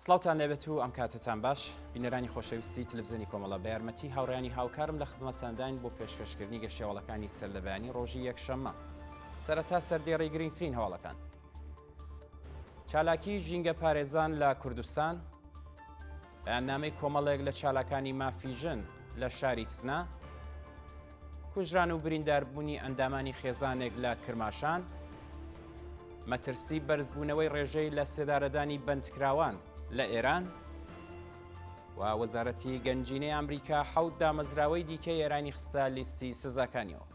سڵاوتان لێبێت و ئەم کاتەتان باش بینەرانی خۆشەویستی تەلەفزیۆنی کۆمەڵە بە یارمەتی هاوڕیانی هاوکارم لە خزمەتتانداین بۆ پێشکەشکردنی گەشتیاوەڵەکانی سەر لە بەیانی ڕۆژی یەکشەممە سەرەتا سەردێڕی گرنگترین هەواڵەکان چالاکی ژینگە پارێزان لە کوردستان بەیاننامەی کۆمەڵێک لە چالاکانی مافی ژن لە شاری سنە، کوژران و برینداربوونی ئەندامانی خێزانێک لە کرماشان، مەترسی بەرزبوونەوەی ڕێژەی لە سێدارەدانی بەندکراوان لە ئێران و وەزارەتی گەنجینەی ئەمریکا حەوت دامەزراوەی دیکەی ئێرانی خستە لیستی سزاکانیەوە.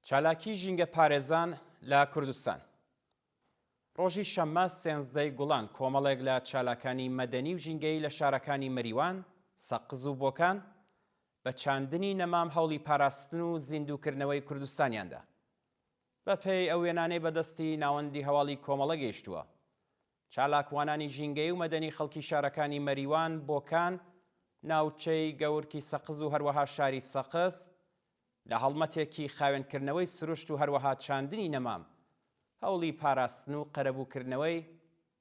چالاکی ژینگە پارێزان لە کوردستان ڕۆژی شەممە سێنزدەی گوڵان کۆمەڵێک لە چالاکانی مەدەنی و ژینگەیی لە شارەکانی مەریوان، سەقز و بۆکان بە چاندنی نەمام هەوڵی پاراستن و زیندووکردنەوەی کوردستانیان دا. بەپێی ئەو وێنانەی بەدەستی ناوەندی هەواڵی کۆمەڵە گەیشتووە، چالاکوانانی ژینگەیی و مەدەنی خەڵکی شارەکانی مەریوان، بۆکان، ناوچەی گەورکی سەقز و هەروەها شاری سەقز لە هەڵمەتێکی خاوێنکردنەوەی سروشت و هەروەها چاندنی نەمام هەوڵی پاراستن و قەرەبووکردنەوەی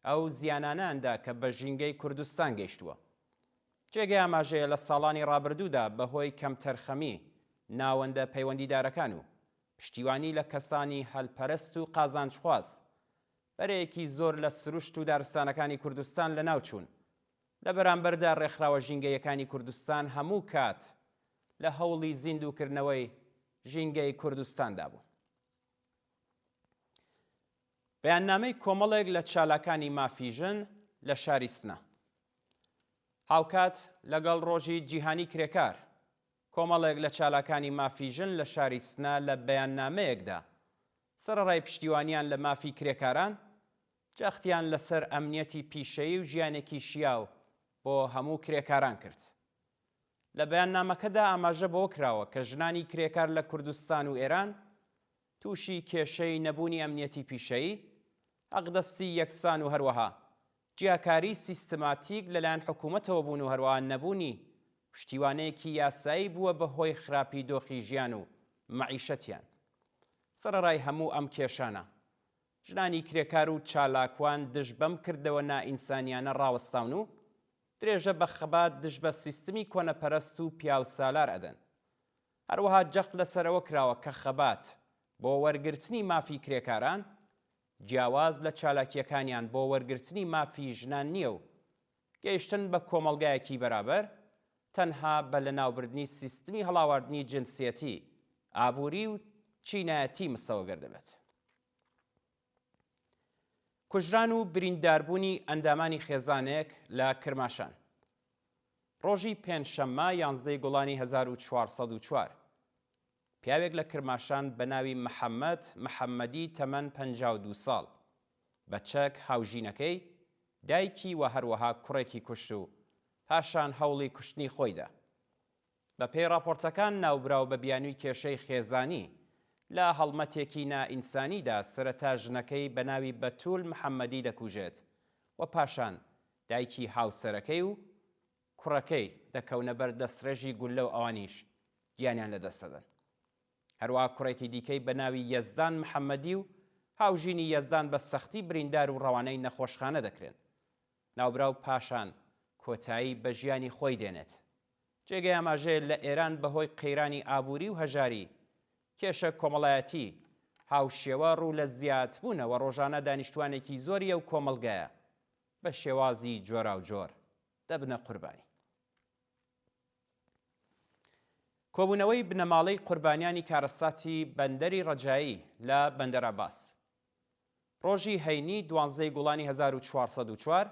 ئەو زیانانەیان دا کە بە ژینگەی کوردستان گەیشتووە. جێگەی ئاماژەیە لە ساڵانی ڕابردوودا بەهۆی کەمتەرخەمی ناوەندە پەیوەندیدارەکان و پشتیوانی لە کەسانی هەلپەرست و قازانجخواز، بەرەیەکی زۆر لە سروشت و دارستانەکانی کوردستان لەناوچوون، لە بەرامبەردا ڕێکخراوە ژینگەییەکانی کوردستان هەموو کات لە هەوڵی زیندووکردنەوەی ژینگەی کوردستاندا بوون. بەیاننامەی کۆمەڵێک لە چالاکانی مافی ژن لە شاری سنە هاوکات لەگەڵ ڕۆژی جیهانی کرێکار، کۆمەڵێک لە چالاکانی مافی ژن لە شاری سنە لە بەیاننامەیەکدا سەرەڕای پشتیوانیان لە مافی کرێکاران، جەختیان لەسەر ئەمنیەتی پیشەیی و ژیانێکی شیاو بۆ هەموو کرێکاران کرد. لە بەیاننامەکەدا ئاماژە بەوە کراوە کە ژنانی کرێکار لە کوردستان و ئێران تووشی کێشەی نەبوونی ئەمنیەتی پیشەیی، حەقدەستی یەکسان و هەروەها جیاکاریی سیستماتیک لەلایەن حکوومەتەوە بوون و هەروەها نەبوونی پشتیوانەیەکی یاسایی بووە بە هۆی خراپی دۆخی ژیان و مەعیشەتیان. سەرەڕای هەموو ئەم کێشانە، ژنانی کرێکار و چالاکوان دژ بەم کردەوە نائینسانیانە ڕاوەستاون و درێژە بە خەبات دژ بە سیستمی کۆنەپەرەست و پیاوسالار ئەدەن. هەروەها جەخت لەسەر ئەوە کراوە کە خەبات بۆ وەرگرتنی مافی کرێکاران جیاواز لە چالاکییەکانیان بۆ وەرگرتنی مافی ژنان نییە و گەیشتن بە کۆمەڵگایەکی بەرابەر تەنها بە لەناوبردنی سیستمی هەڵاواردنی جنسیەتی، ئابووری و چینایەتی مسەوەگەر دەبێت. کوژران و برینداربوونی ئەندامانی خێزانێک لە کرماشان. ڕۆژی پێنجشەممە یانزدەی گوڵانی 1404 پیاوێک لە کرماشان بە ناوی محەممەد محەممەدی تەمەن 52 ساڵ بە چەک هاوژینەکەی، دایکی و هەروەها کوڕێکی کوشت و پاشان هەوڵی کوشتنی خۆی دا. بەپێی ڕاپۆرتەکان ناوبراو بە بیانووی کێشەی خێزانی لە هەڵمەتێکی نا ئینسانیدا سەرەتا ژنەکەی بە ناوی بەتول محەمەدی دەکوژێت و پاشان دایکی هاوسەرەکەی و کوڕەکەی دەکەونە بەر دەستڕێژی گوللە و ئەوانیش گیانیان لەدەست دەدەن. هەروەها کوڕێکی دیکەی بە ناوی یەزدان محەمەدی و هاوژینی یەزدان بە سەختی بریندار و ڕەوانەی نەخۆشخانە دەکرێن. ناوبراو پاشان کۆتایی بە ژیانی خۆی دێنێت. جێگەی ئاماژەیە لە ئێران بەهۆی قەیرانی ئابووری و هەژاری، کێشە کۆمەڵایەتی هاوشێوە ڕوو لە زیادبوونە و ڕۆژانە دانیشتووانێکی زۆری ئەو کۆمەڵگایە بە شێوازی جۆراوجۆر دەبنە قوربانی. کۆبوونەوەی بنەماڵەی قوربانیانی کارەساتی بەندەری ڕەجایی لە بەندەرعەباس. ڕۆژی هەینی دوانزەی گوڵانی 1404،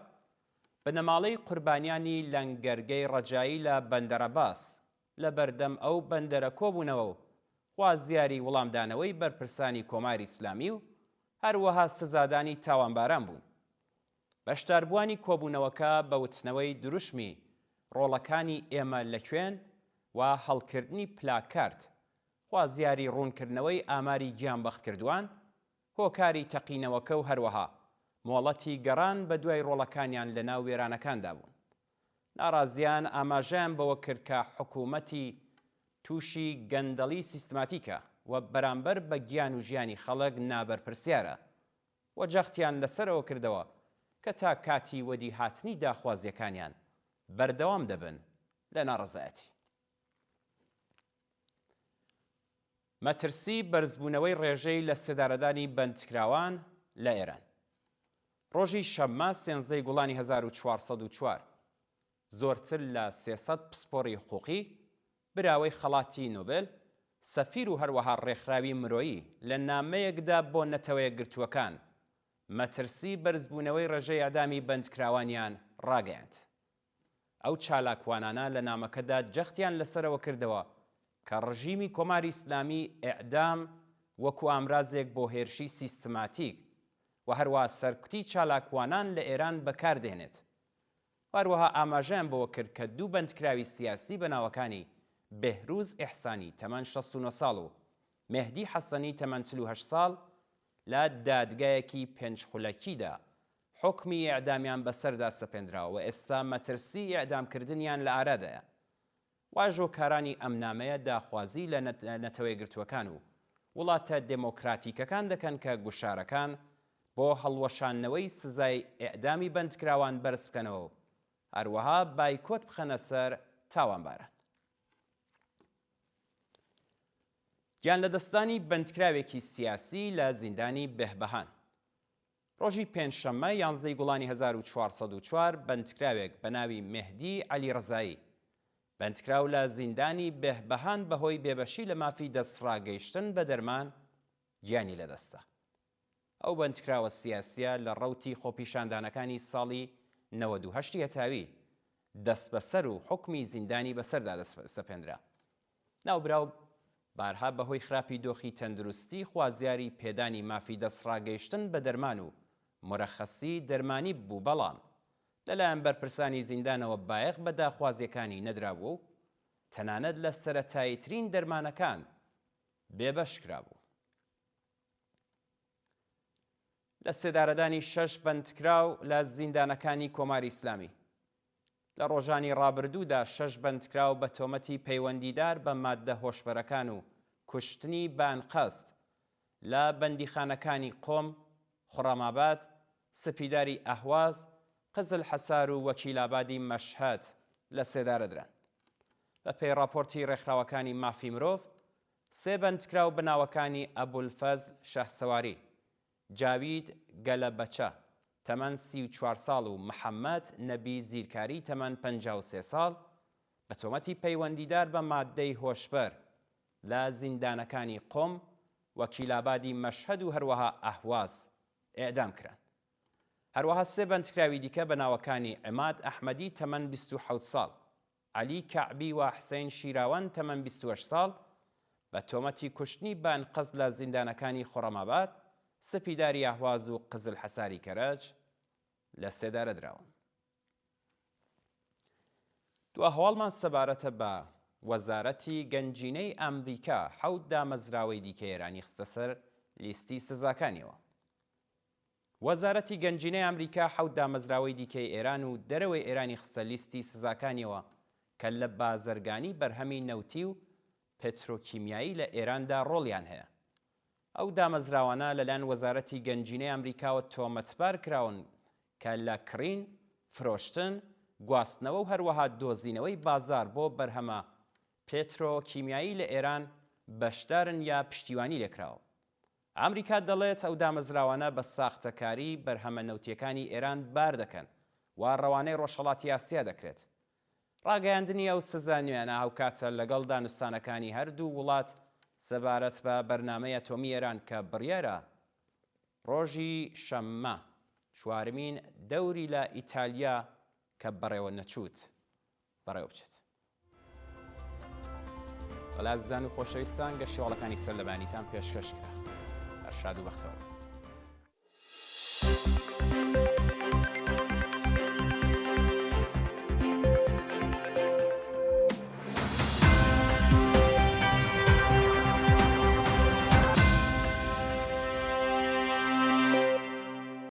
بنەماڵەی قوربانیانی لەنگەرگەی ڕەجایی لە بەندەرعەباس لە بەردەم ئەو بەندەرە کۆبوونەوە و خوازیاری وڵامدانەوەی بەرپرسانی کۆماری ئیسلامی و هەروەها سزادانی تاوانباران بوون. بەشداربووانی کۆبوونەوەکە بە وتنەوەی دروشمی ڕۆڵەکانی ئێمە لە کوێن و هەڵکردنی پلاکارد خوازیاری ڕوونکردنەوەی ئاماری گیانبەختکردووان، هۆکاری تەقینەوەکە و هەروەها مۆڵەتی گەڕان بەدوای ڕۆڵەکانیان لەناو وێرانەکاندا بوون. ناڕازیان ئاماژەیان بەوە کرد کە حکوومەتی تووشی گەندەڵی سیستماتیکە و بەرامبەر بە گیان و ژیانی خەڵک نابەرپرسیارە و جەختیان لەسەر ئەوە کردەوە کە تا کاتی وەدیهاتنی داخوازییەکانیان بەردەوام دەبن لە ناڕەزایەتی. مەترسی بەرزبوونەوەی ڕێژەی لەسێدارەدانی بەندکراوان لە ئێران. ڕۆژی شەممە سێنزدەی گوڵانی 1404، زۆرتر لە 300 پسپۆڕی حقوقی، براوەی خەڵاتی نۆبێل، سەفیر و هەروەها ڕێکخراوی مرۆیی لە نامەیەکدا بۆ نەتەوەیەکگرتووەکان، مەترسی بەرزبوونەوەی ڕێژەی ئێعدامی بەندکراوانیان ڕاگەیاند. ئەو چالاکوانانە لە نامەکەدا جەختیان لەسەرەوە کردەوە کە ڕژیمی کۆماری ئیسلامی ئێعدام وەکوو ئامرازێک بۆ هێرشی سیستماتیک و هەروەها سەرکوتی چالاکوانان لە ئێران بەکار دێنێت و هەروەها ئاماژەیان بەوە کرد کە دوو بەندکراوی سیاسی بە ناوەکانی بێهرووز ئێحسانی تەمەن 69 ساڵ و مێهدی حەسەنی تەمەن 48 ساڵ لە دادگایەکی پێنج خولەکیدا حوکمی ئێعدامیان بەسەردا سەپێندراوە و ئێستا مەترسی ئێعدامکردنیان لە ئارادایە. واژۆکارانی ئەم نامەیە داخوازی لە نەتەوەیەکگرتووەکان و وڵاتە دێمۆکراتیکەکان دەکەن کە گوشارەکان بۆ هەڵوەشاندنەوەی سزای ئێعدامی بەندکراوان بەرز بکەنەوە و هەروەها بایکۆت بخەنە سەر تاوانباران. گیانلەدەستدانی بەندکراوێکی سیاسی لە زیندانی بێهبەهان. ڕۆژی پێنجشەممە یانزدەی گوڵانی 1404 بەندکراوێک بە ناوی مێهدی عەلی ڕەزایی بەندکراو لە زیندانی بێهبەهان بەهۆی بێبەشی لە مافی دەستڕاگەیشتن بە دەرمان گیانی لەدەستدا. ئەو بەندکراوە سیاسییە لە ڕەوتی خۆپیشاندانەکانی ساڵی 98 ی هەتاوی دەستبەسەر و حوکمی زیندانی بەسەردا سەپێنرا. ناوبراو بارها بەهۆی خراپی دۆخی تەندروستی خوازیاری پێدانی مافی دەستڕاگەیشتن بە دەرمان و مورەخەسی دەرمانی ببوو بەڵام لەلایەن بەرپرسانی زیندانەوە بایەخ بە داخوازیەکانی نەدرابوو و تەنانەت لە سەرەتاییترین دەرمانەکان بێبەش کرابوو. لە سێدارەدانی شەش بەندکراو لە زیندانەکانی کۆماری ئیسلامی. لە ڕۆژانی ڕابردوودا شەش بەندکراو بە تۆمەتی پەیوەندیدار بە ماددە هۆشبەرەکان و کوشتنی بە ئەنقەست لە بەندیخانەکانی قۆم، خوڕەماباد، سپیداری ئەهواز، قزلحەسار و وەکیلابادی مەشهەد لە سێدارە دران. بە پێی ڕاپۆرتی ڕێکخراوەکانی مافی مرۆڤ، سێ بەندکراو بە ناوەکانی ئەبولفەزل شەهسەواری، جاوید گەلە بەچە، تەمەن 34 ساڵ و محەمەد نەبی زیرکاری تەمەن 53 ساڵ، بە تۆمەتی پەیوەندیدار بە ماددەی هۆشبەر لە زیندانەکانی قوم، وەکیلابادی مەشهەد و هەروەها ئەهواز ئێعدام کران. هەروەها سێ بەندکراوی دیکە بە ناوەکانی عماد ئەحمەدی تەمەن 27 ساڵ، عەلی کەعبی و حسین شیراوەند تەمەن 28 ساڵ، بە تۆمەتی کوشتنی بە ئەنقەست لە زیندانەکانی خوڕەماباد، سپیداری ئەهواز و قزلحەساری کەرەج لە سێدارە دراون. دوا هەواڵمان سەبارەتە بە وەزارەتی گەنجینەی ئەمریکا حەوت دامەزراوەی دیکەی ئێرانی خستە سەر لیستی سزاکانیەوە. وەزارەتی گەنجینەی ئەمریکا حەوت دامەزراوەی دیکەی ئێران و دەرەوەی ئێرانی خستە لیستی سزاکانیەوە کە لە بازرگانی بەرهەمی نەوتی و پترۆکیمیایی لە ئێراندا ڕۆڵیان هەیە. ئەو دامەزراوانە لەلایەن وەزارەتی گەنجینەی ئەمریکاوە تۆمەتبار کراون کە لە کڕین، فرۆشتن، گواستنەوە و هەروەها دۆزینەوەی بازاڕ بۆ بەرهەمە پێترۆکیمیایی لە ئێران بەشدارن یا پشتیوانی لێکراوە. ئەمریکا دەڵێت ئەو دامەزراوانە بە ساختەکاری بەرهەمە نەوتییەکانی ئێران بار دەکەن و ڕەوانەی ڕۆژهەڵاتی ئاسیا دەکرێت. ڕاگەیاندنی ئەو سزا نوێیانە هاوکاتە لەگەڵ دانوستانەکانی هەردوو وڵات سەبارەت بە بەرنامەی ئەتۆمی ئێران کە بڕیارە ڕۆژی شەممە چوارمین دەوری لە ئیتالیا کە بەڕێوە نەچووت بەڕێوە بچێت. بەڵێ ئازیزان و خۆشەویستان گەشتی هەواڵەکانی سەر لە بەیانیتان پێشکەش کرا. هەر شاد و بەختەوەر بن.